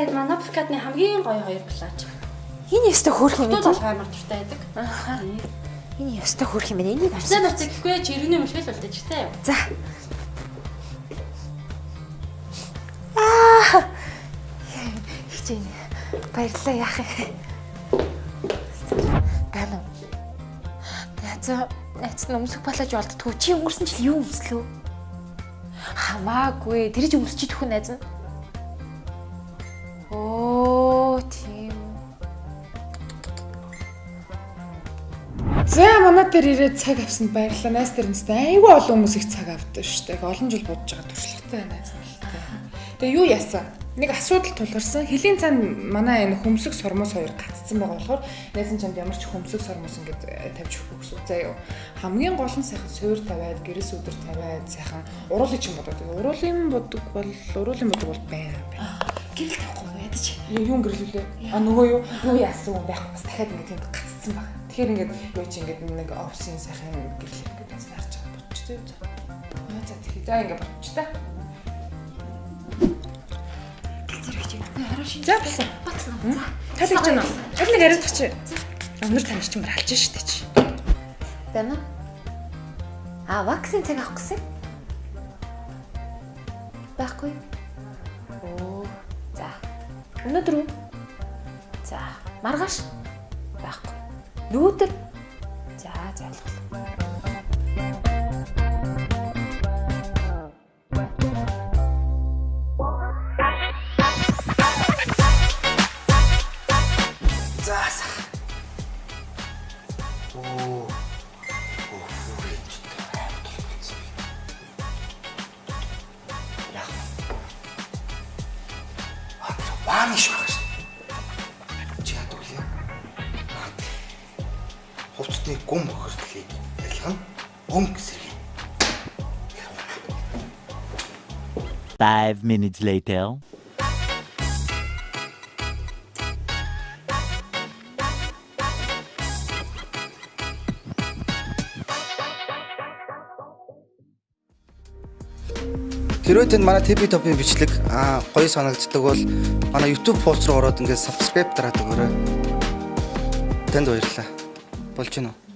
энэ манай Noble Cat-ны хамгийн гоё хоёр плаж. Энэ ёстой хөөрх юм Тууд тийм. болох амар дуртай байдаг. Аха. Энэ ёстой хөөрх юм байна. Энийг Арсаа авсан. барцаг гэхгүй чирэгний мэлхэл болтой ч гэсэн юу. За. Аа. Хичээн. Баярлалаа яах юм. Байна уу? Найз найз нь өмсөх балаж олддгоо. Чи өнгөрсөн жил юу өмслөө? Хамаагүй. Тэр чи өмсч идэх үү найз нь? Оо, тийм. За манай дээр ирээд цаг авсанд баярлалаа. Найз дээр нэстэй айгүй олон хүмүүс их цаг авдаг шүү дээ. Олон жил будж байгаа туршлагатай найз нартай. Тэгээ юу яасан? Нэг асуудал тулгарсан. Хөлийн цан манай энэ хөмсөг сормоос хоёр гаццсан байгаа болохоор найз нь чамд ямар ч хөмсөг сормоос ингээд тавьж өгөхгүй гэсэн үг заа юу. Хамгийн гол нь сайхан суур тавиад, гэрээс өдр тавиад, сайхан уруулын чинь бодоод. Уруулын бодог бол уруулын бодог бол байна. Гэрэл тавихгүй юм ядаж. Юу гэрэлвлээ? А нөгөө юу? Юу яасан юм байхгүй бас дахиад ингээд тэнд гаццсан баг. Тэгэхээр ингээд юу чи ингээд нэг офисын сайхан гэрэл ингээд бас харж байгаа ботч зөө. Аа за тэгэхээр за ингээд ботч та. Гэрэл зэрэг чи. Хараа шинэ. За болсон. Болсон уу? За. Тал гэж байна уу? Аль нэг яриадах чи. Өнөр тань чинь бүр алж штэ чи. Байна уу? А, вакцин цаг авах гэсэн? Байхгүй. Оо. За. Өнөөдөр үү? За, маргааш байхгүй. Нөгөөдөр. За, за ойлголоо. За сах. Оо. Оо хүрээч амар толгойцсон. Яг. Аа вааны шиг байгаа шүү. Чи яадаг лээ? Хувцсны гүм бохирдлыг арилгах нь өнгө сэргий. 5 minutes later. Хэрвээ танд манай TV Top-ын бичлэг гоё санагддаг бол манай YouTube хуудас руу ороод ингээд subscribe дараад өгөөрэй. Танд баярлалаа. Болж гинөө.